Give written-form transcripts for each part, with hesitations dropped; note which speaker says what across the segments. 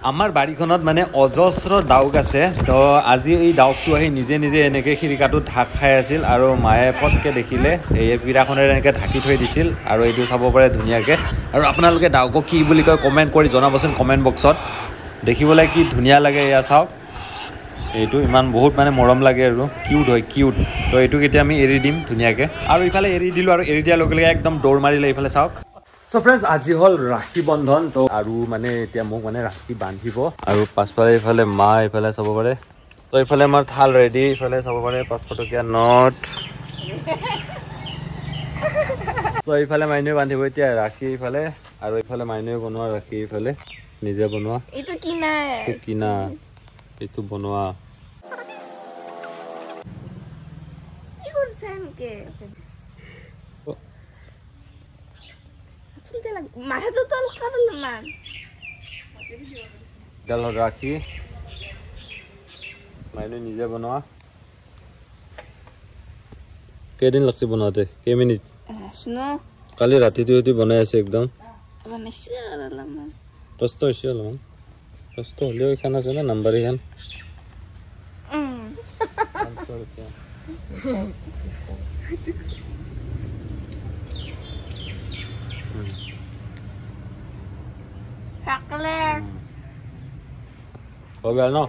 Speaker 1: আমাৰ বাৰীখনত মানে অজস্ৰ ডাউক আছে। তো আজি এই ডাউকটো আহি নিজে নিজে এনেকৈ খিৰিকাটোত ঢাক খাই আছিল আৰু মায়ে পটকৈ দেখিলে, এই পীৰাখনেৰে এনেকৈ ঢাকি থৈ দিছিল। আৰু এইটো চাব পাৰে ধুনীয়াকৈ। আৰু আপোনালোকে ডাউকক কি বুলি কয় কমেণ্ট কৰি জনাবচোন কমেণ্ট বক্সত। দেখিবলৈ কি ধুনীয়া লাগে, এয়া চাওক। এইটো ইমান বহুত মানে মৰম লাগে আৰু কিউট হয়, কিউট। তো এইটোক এতিয়া আমি এৰি দিম ধুনীয়াকৈ। আৰু ইফালে এৰি দিলোঁ আৰু এৰি দিয়াৰ লগে লগে একদম দৌৰ মাৰিলে এইফালে চাওক। চ' ফ্ৰেণ্ডছ, আজি হ'ল ৰাখী বন্ধন। তো আৰু মানে এতিয়া মোক মানে ৰাখী বান্ধিব। আৰু পাছফালে এইফালে মা এইফালে চাব পাৰে। তো এইফালে আমাৰ থাল ৰেডি, এইফালে চাব পাৰে 500 টকীয়া not. চ' এইফালে মাইনুৱে বান্ধিব এতিয়া ৰাখী এইফালে। আৰু এইফালে মাইনুৱে বনোৱা ৰাখী এইফালে নিজে বনোৱা।
Speaker 2: এইটো কিনা,
Speaker 1: এইটো কিনা, এইটো বনোৱা।
Speaker 2: কি কৰিছে এনেকে? মাথাটো তল মান
Speaker 1: ডাল ৰাখী মাইনু নিজে বনোৱা। কেইদিন লাগছে বনাওঁতে? কেইমিনিট? কালি ৰাতিটো সিহঁতি বনাই আছে একদম। কষ্ট হৈছে অলপমান, কষ্ট হ'লেও এইখন আছে না নাম্বাৰ এইখন। হৈ গ'ল ন?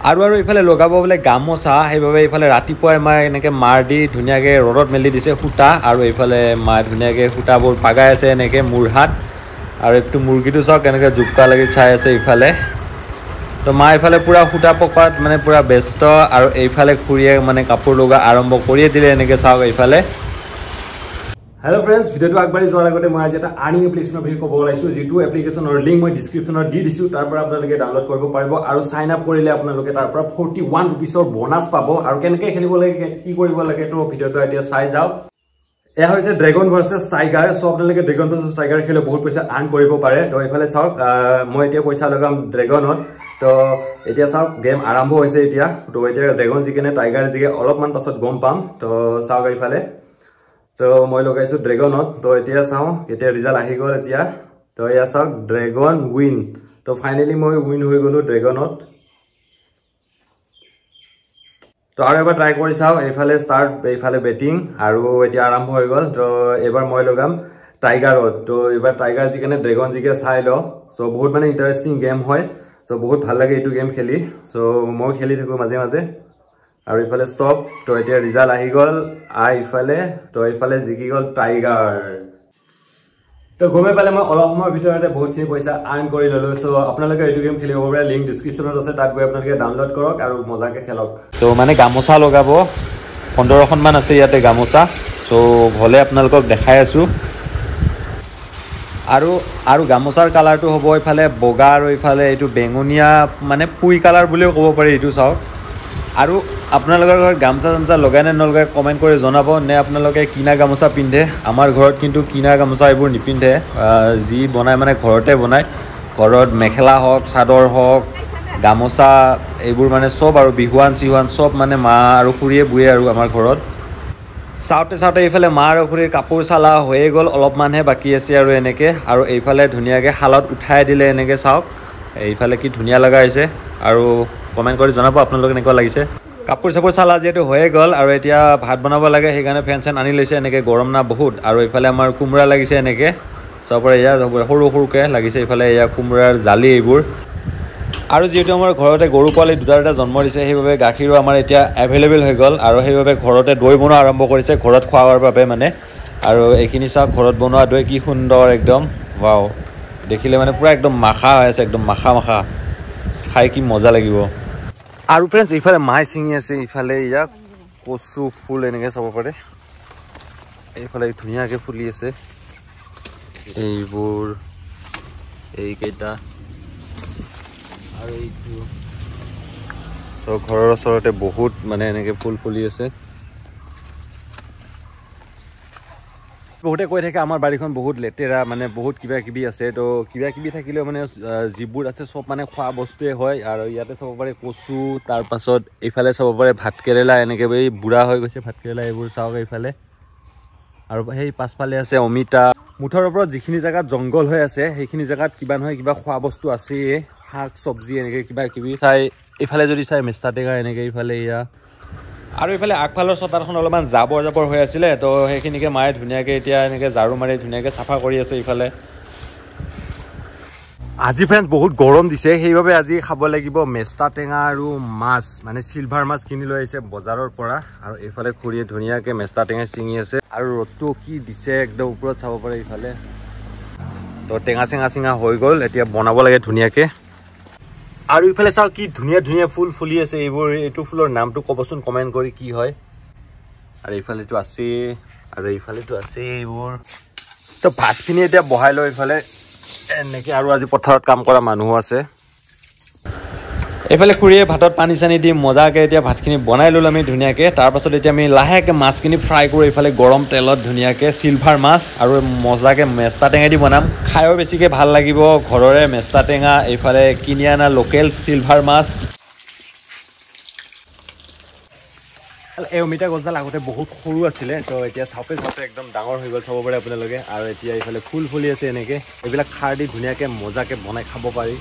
Speaker 1: আৰু আৰু এইফালে লগাব বোলে গামোচা, সেইবাবে এইফালে ৰাতিপুৱাই মায়ে এনেকৈ মাৰ দি ধুনীয়াকৈ ৰ'দত মেলি দিছে সূতা। আৰু এইফালে মায়ে ধুনীয়াকৈ সূতাবোৰ পাগাই আছে এনেকৈ মূৰহাত। আৰু এইটো মুৰ্গীটো চাওক কেনেকৈ জোপকা লাগি চাই আছে ইফালে। তো মা এইফালে পূৰা সূতা পকোৱাত মানে পূৰা ব্যস্ত। আৰু এইফালে খুৰীয়ে মানে কাপোৰ লগোৱা আৰম্ভ কৰিয়ে দিলে এনেকৈ চাওক এইফালে। হেল্ল' ফ্ৰেণ্ডছ, ভিডিঅ'টো আগবাঢ়ি যোৱাৰ আগতে মই আজি এটা আৰ্নিং এপ্লিকেশ্যনৰ বিষয়ে ক'ব ওলাইছোঁ, যিটো এপ্লিকেশ্যনৰ লিংক মই ডিছক্ৰিপশ্যনত দি দিছোঁ। তাৰ পৰা আপোনালোকে ডাউনলোড কৰিব পাৰিব। আৰু চাইন আপ কৰিলে আপোনালোকে তাৰ পৰা 41 ৰুপিছৰ বনাছ পাব। আৰু কেনেকৈ খেলিব লাগে, কি কৰিব লাগে, তো ভিডিঅ'টো এতিয়া চাই যাওক। এয়া হৈছে ড্ৰেগন ভাৰ্চেছ টাইগাৰ। চ' আপোনালোকে ড্ৰেগন ভাৰ্চেছ টাইগাৰ খেলিলে বহুত পইচা আৰ্ণ কৰিব পাৰে। তো এইফালে চাওক, মই এতিয়া পইচা লগাম ড্ৰেগনত। তো এতিয়া চাওক গেম আৰম্ভ হৈছে এতিয়া। তো এতিয়া ড্ৰেগন জিকে নে টাইগাৰ জিকে অলপমান পাছত গম পাম। তো চাওক এইফালে, তো মই লগাইছোঁ ড্ৰেগনত। তো এতিয়া চাওঁ, এতিয়া ৰিজাল্ট আহি গ'ল এতিয়া। তো এয়া চাওক ড্ৰেগন উইন। তো ফাইনেলি মই উইন হৈ গ'লোঁ ড্ৰেগনত। তো আৰু এবাৰ ট্ৰাই কৰি চাওঁ। এইফালে ষ্টাৰ্ট, এইফালে বেটিং, আৰু এতিয়া আৰম্ভ হৈ গ'ল। তো এইবাৰ মই লগাম টাইগাৰত। তো এইবাৰ টাইগাৰ জিকে নে ড্ৰেগন জিকে চাই লওঁ। চ' বহুত মানে ইণ্টাৰেষ্টিং গেম হয়। চ' বহুত ভাল লাগে এইটো গেম খেলি। চ' মই খেলি থাকোঁ মাজে মাজে। আৰু ইফালে ষ্টপ। তো এতিয়া ৰিজাল্ট আহি গ'ল ইফালে। তো এইফালে জিকি গ'ল টাইগাৰ। তো গমেই পালে মই অলপ সময়ৰ ভিতৰতে বহুতখিনি পইচা আৰ্ণ কৰি ল'লোঁ। চ' আপোনালোকে এইটো গেম খেলিব পাৰে, লিংক ডিছক্ৰিপশ্যনত আছে, তাত গৈ আপোনালোকে ডাউনলোড কৰক আৰু মজাকৈ খেলক। তো মানে গামোচা লগাব 15খনমান আছে ইয়াতে গামোচা। চ' হ'লে আপোনালোকক দেখাই আছোঁ। আৰু আৰু গামোচাৰ কালাৰটো হ'ব এইফালে বগা আৰু এইফালে এইটো বেঙুনীয়া, মানে পুই কালাৰ বুলিও ক'ব পাৰি, এইটো চাওক। আৰু আপোনালোকৰ ঘৰত গামোচা চামোচা লগাই নে নলগাই কমেণ্ট কৰি জনাব, নে আপোনালোকে কিনা গামোচা পিন্ধে? আমাৰ ঘৰত কিন্তু কিনা গামোচা এইবোৰ নিপিন্ধে, যি বনায় মানে ঘৰতে বনায়। ঘৰত মেখেলা হওক, চাদৰ হওক, গামোচা এইবোৰ মানে চব আৰু বিহুৱান চিহুৱান চব মানে মা আৰু খুৰীয়ে বুৱে আৰু আমাৰ ঘৰত। চাওঁতে চাওঁতে এইফালে মা আৰু খুৰীৰ কাপোৰ চালা হৈয়ে গ'ল, অলপমানহে বাকী আছে আৰু এনেকৈ। আৰু এইফালে ধুনীয়াকৈ শালত উঠাই দিলে এনেকৈ চাওক, এইফালে কি ধুনীয়া লগা হৈছে। আৰু কমেণ্ট কৰি জনাব আপোনালোকে কেনেকুৱা লাগিছে। কাপোৰ চাপোৰ চালা যিহেতু হৈয়ে গ'ল আৰু এতিয়া ভাত বনাব লাগে, সেইকাৰণে ফেন চেন আনি লৈছে এনেকৈ, গৰম না বহুত। আৰু এইফালে আমাৰ কোমোৰা লাগিছে এনেকৈ, চাব পাৰে, এয়া সৰু সৰুকৈ লাগিছে। এইফালে এয়া কোমোৰাৰ জালি এইবোৰ। আৰু যিহেতু আমাৰ ঘৰতে গৰু পোৱালি দুটা দুটা জন্ম দিছে, সেইবাবে গাখীৰো আমাৰ এতিয়া এভেইলেবল হৈ গ'ল। আৰু সেইবাবে ঘৰতে দৈ বনোৱা আৰম্ভ কৰিছে, ঘৰত খোৱাৰ বাবে মানে। আৰু এইখিনি চাওক, ঘৰত বনোৱা দৈ কি সুন্দৰ একদম, ৱাও, দেখিলে মানে পূৰা একদম মাখা হৈ আছে, একদম মাখা মাখা, খাই কি মজা লাগিব। আৰু ফ্ৰেণ্ডছ, ইফালে মাই ছিঙি আছে, ইফালে ইয়াক কচু ফুল এনেকৈ চাব পাৰে, এইফালে ধুনীয়াকৈ ফুলি আছে এইবোৰ, এইকেইটা আৰু এইটো। তো ঘৰৰ ওচৰতে বহুত মানে এনেকৈ ফুল ফুলি আছে। বহুতে কৈ থাকে আমাৰ বাৰীখন বহুত লেতেৰা, মানে বহুত কিবা কিবি আছে। তো কিবা কিবি থাকিলেও মানে যিবোৰ আছে চব মানে খোৱা বস্তুৱে হয়। আৰু ইয়াতে চাব পাৰে কচু, তাৰপাছত এইফালে চাব পাৰে ভাতকেৰেলা, এনেকৈ এই বুঢ়া হৈ গৈছে ভাতকেৰেলা, এইবোৰ চাওক এইফালে। আৰু সেই পাছফালে আছে অমিতা। মুঠৰ ওপৰত যিখিনি জেগাত জংঘল হৈ আছে সেইখিনি জেগাত কিবা নহয় কিবা খোৱা বস্তু আছে, শাক চব্জি এনেকৈ কিবা কিবি চাই। এইফালে যদি চাই মেষ্টা টেঙা এনেকৈ এইফালে এয়া। আৰু এইফালে আগফালৰ চোতালখন অলপমান জাবৰ জাবৰ হৈ আছিলে, তো সেইখিনিকে মায়ে ধুনীয়াকৈ এতিয়া এনেকৈ ঝাৰু মাৰি ধুনীয়াকৈ চাফা কৰি আছে এইফালে। আজি ফ্ৰেণ্ড বহুত গৰম দিছে, সেইবাবে আজি খাব লাগিব মেষ্টা টেঙা আৰু মাছ, মানে চিলভাৰ মাছ কিনি লৈ আহিছে বজাৰৰ পৰা। আৰু এইফালে খুৰীয়ে ধুনীয়াকৈ মেষ্টা টেঙা ছিঙি আছে। আৰু ৰ'দটো কি দিছে একদম ওপৰত চাব পাৰে এইফালে। তো টেঙা চেঙা চিঙা হৈ গ'ল, এতিয়া বনাব লাগে ধুনীয়াকৈ। আৰু ইফালে চাওক কি ধুনীয়া ধুনীয়া ফুল ফুলি আছে এইবোৰ। এইটো ফুলৰ নামটো ক'বচোন কমেণ্ট কৰি কি হয়। আৰু এইফালেতো আছে, আৰু এইফালেতো আছে এইবোৰ। তো ভাতখিনি এতিয়া বহাই লওঁ এইফালে এনেকৈ। আৰু আজি পথাৰত কাম কৰা মানুহো আছে। এইফালে খুৰীয়ে ভাতত পানী চানী দি মজাকৈ এতিয়া ভাতখিনি বনাই ল'লোঁ আমি ধুনীয়াকৈ। তাৰপাছত এতিয়া আমি লাহেকৈ মাছখিনি ফ্ৰাই কৰোঁ এইফালে গৰম তেলত ধুনীয়াকৈ। চিলভাৰ মাছ আৰু মজাকৈ মেষ্টা টেঙা দি বনাম, খায়ো বেছিকৈ ভাল লাগিব। ঘৰৰে মেষ্টা টেঙা, এইফালে কিনি অনা লোকেল চিলভাৰ মাছ। এই অমিতা গছডাল আগতে বহুত সৰু আছিলে, তো এতিয়া চাওঁতে চাওঁতে একদম ডাঙৰ হৈ গ'ল, চাব পাৰে আপোনালোকে। আৰু এতিয়া এইফালে ফুল ফুলি আছে এনেকৈ। এইবিলাক খাৰ দি ধুনীয়াকৈ মজাকৈ বনাই খাব পাৰি।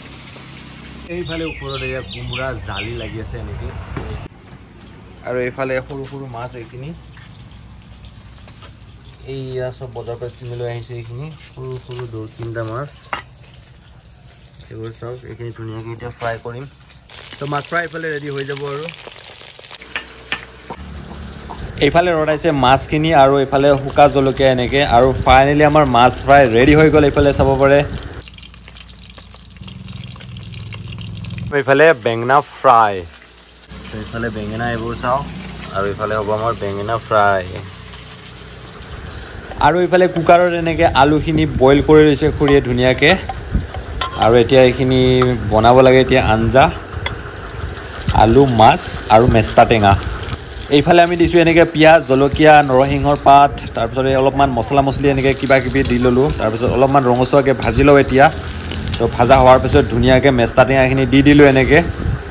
Speaker 1: এইফালে ওপৰত এয়া কোমোৰা জালি লাগি আছে এনেকৈ। আৰু এইফালে সৰু সৰু মাছ এইখিনি, এইয়া চব বজাৰৰ পৰা কিনি লৈ আহিছে এইখিনি সৰু সৰু 2-3টা মাছ। এইবোৰ চাওক, এইখিনি ধুনীয়াকৈ এতিয়া ফ্ৰাই কৰিম। তো মাছ ফ্ৰাই এইফালে ৰেডি হৈ যাব। আৰু এইফালে ৰদাইছে মাছখিনি আৰু এইফালে শুকা জলকীয়া এনেকৈ। আৰু ফাইনেলি আমাৰ মাছ ফ্ৰাই ৰেডি হৈ গ'ল, এইফালে চাব পাৰে। এইফালে বেঙেনা ফ্ৰাই, এইফালে বেঙেনা এইবোৰ চাওঁ। আৰু এইফালে হ'ব আমাৰ বেঙেনা ফ্ৰাই। আৰু এইফালে কুকাৰত এনেকৈ আলুখিনি বইল কৰি লৈছে খুৰীয়ে ধুনীয়াকৈ। আৰু এতিয়া এইখিনি বনাব লাগে এতিয়া আঞ্জা, আলু মাছ আৰু মেষ্টা টেঙা। এইফালে আমি দিছোঁ এনেকৈ পিঁয়াজ, জলকীয়া, নৰসিংহৰ পাত, তাৰপিছত অলপমান মছলা মছলি এনেকৈ কিবা কিবি দি ল'লোঁ। তাৰপিছত অলপমান ৰঙচুৱাকৈ ভাজি লওঁ এতিয়া। তো ভাজা হোৱাৰ পিছত ধুনীয়াকৈ মেষ্টা টেঙাখিনি দি দিলোঁ এনেকৈ।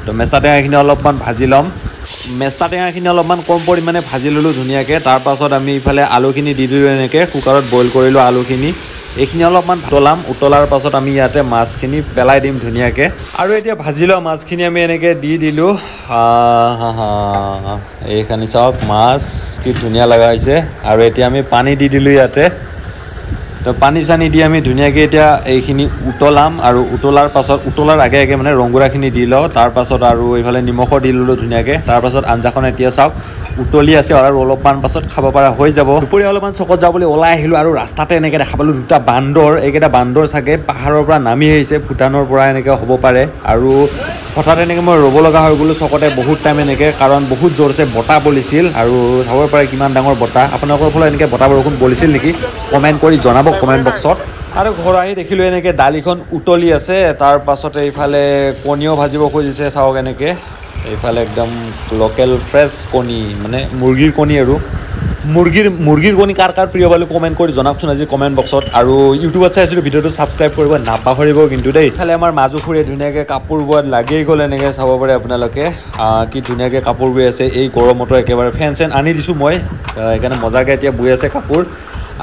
Speaker 1: তো মেষ্টা টেঙাখিনি অলপমান ভাজি ল'ম। মেষ্টা টেঙাখিনি অলপমান কম পৰিমাণে ভাজি ল'লোঁ ধুনীয়াকৈ। তাৰপাছত আমি ইফালে আলুখিনি দি দিলোঁ এনেকৈ, কুকাৰত বইল কৰিলোঁ আলুখিনি। এইখিনি অলপমান উতলাম, উতলাৰ পাছত আমি ইয়াতে মাছখিনি পেলাই দিম ধুনীয়াকৈ। আৰু এতিয়া ভাজি লোৱা মাছখিনি আমি এনেকৈ দি দিলোঁ। এইখিনি চাওক মাছ কি ধুনীয়া লগা হৈছে। আৰু এতিয়া আমি পানী দি দিলোঁ ইয়াতে। তো পানী চানী দি আমি ধুনীয়াকৈ এতিয়া এইখিনি উতলাম। আৰু উতলাৰ পাছত, উতলাৰ আগে আগে মানে ৰংগুড়াখিনি দি লওঁ। তাৰপাছত আৰু এইফালে নিমখো দি ল'লোঁ ধুনীয়াকৈ। তাৰপাছত আঞ্জাখন এতিয়া চাওক উতলি আছে আৰু অলপমান পাছত খাব পৰা হৈ যাব। দুপৰীয়া অলপমান চকত যাওঁ বুলি ওলাই আহিলোঁ আৰু ৰাস্তাতে এনেকৈ দেখা পালোঁ দুটা বান্দৰ। এইকেইটা বান্দৰ চাগে পাহাৰৰ পৰা নামি আহিছে, ভূটানৰ পৰা এনেকৈ হ'ব পাৰে। আৰু হঠাৎ এনেকৈ মই ৰ'ব লগা হৈ গ'লোঁ চকতে বহুত টাইম এনেকৈ, কাৰণ বহুত জোৰছে বতাহ বলিছিল। আৰু চাব পাৰে কিমান ডাঙৰ বতাহ। আপোনালোকৰ ফালে এনেকৈ বতাহ বৰষুণ বলিছিল নেকি কমেণ্ট কৰি জনাব কমেণ্ট বক্সত। আৰু ঘৰ আহি দেখিলোঁ এনেকৈ দালিখন উতলি আছে। তাৰ পাছতে এইফালে কণীও ভাজিব খুজিছে চাওক এনেকৈ। এইফালে একদম লোকেল ফ্ৰেছ কণী, মানে মুৰ্গীৰ কণী। আৰু মুৰ্গীৰ কণী কাৰ কাৰ প্ৰিয় বুলি কমেণ্ট কৰি জনাওকচোন আজি কমেণ্ট বক্সত। আৰু ইউটিউবত চাই আছিলোঁ, ভিডিঅ'টো ছাবস্ক্ৰাইব কৰিব নাপাহৰিব কিন্তু দেই। ইফালে আমাৰ মাজু খুৰীয়ে ধুনীয়াকৈ কাপোৰ বোৱাত লাগিয়েই গ'ল এনেকৈ, চাব পাৰে আপোনালোকে কি ধুনীয়াকৈ কাপোৰ বৈ আছে। এই গৰমতো একেবাৰে ফেন চেন আনি দিছোঁ মই, সেইকাৰণে মজাকৈ এতিয়া বৈ আছে কাপোৰ।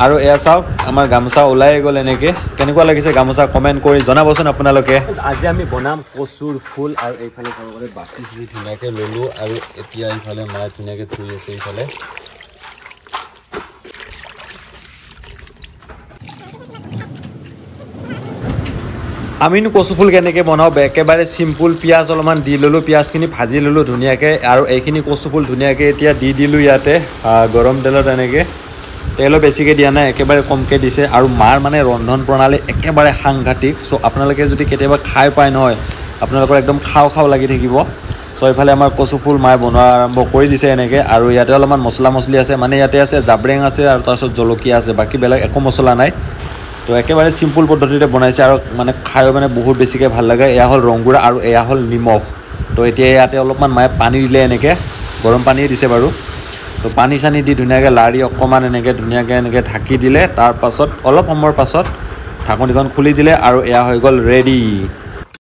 Speaker 1: আৰু এয়া চাওক আমাৰ গামোচা ওলাই গ'ল এনেকৈ। কেনেকুৱা লাগিছে গামোচা কমেণ্ট কৰি জনাবচোন আপোনালোকে। আজি আমি বনাম কচুৰ ফুল। আৰু এইফালে চাব পাৰে বাচি চাচি ধুনীয়াকৈ ল'লোঁ। আৰু এতিয়া এইফালে মায়ে ধুনীয়াকৈ ধুই আছে এইফালে। আমিনো কচু ফুল কেনেকৈ বনাওঁ, একেবাৰে চিম্পুল। পিঁয়াজ অলপমান দি ল'লোঁ, পিঁয়াজখিনি ভাজি ল'লোঁ ধুনীয়াকৈ। আৰু এইখিনি কচু ফুল ধুনীয়াকৈ এতিয়া দি দিলোঁ ইয়াতে গৰম তেলত এনেকৈ। তেলো বেছিকৈ দিয়া নাই, একেবাৰে কমকৈ দিছে। আৰু মাৰ মানে ৰন্ধন প্ৰণালী একেবাৰে সাংঘাতিক। চ' আপোনালোকে যদি কেতিয়াবা খাই পায় নহয়, আপোনালোকৰ একদম খাওঁ খাওঁ লাগি থাকিব। চ' এইফালে আমাৰ কচু ফুল মায়ে বনোৱা আৰম্ভ কৰি দিছে এনেকৈ। আৰু ইয়াতে অলপমান মছলা মছলি আছে, মানে ইয়াতে আছে জাবৰেং আছে আৰু তাৰপিছত জলকীয়া আছে, বাকী বেলেগ একো মছলা নাই। তো একেবাৰে চিম্পুল পদ্ধতিতে বনাইছে আৰু মানে খায়ো মানে বহুত বেছিকৈ ভাল লাগে। এয়া হ'ল ৰংগুড়া আৰু এয়া হ'ল নিমখ। তো এতিয়া ইয়াতে অলপমান মায়ে পানী দিলে এনেকৈ, গৰম পানীয়ে দিছে বাৰু। তো পানী চানী দি ধুনীয়াকৈ লাৰি অকণমান এনেকৈ ধুনীয়াকৈ এনেকৈ ঢাকি দিলে। তাৰপাছত অলপ সময়ৰ পাছত ঢাকনিখন খুলি দিলে আৰু এয়া হৈ গ'ল ৰেডি।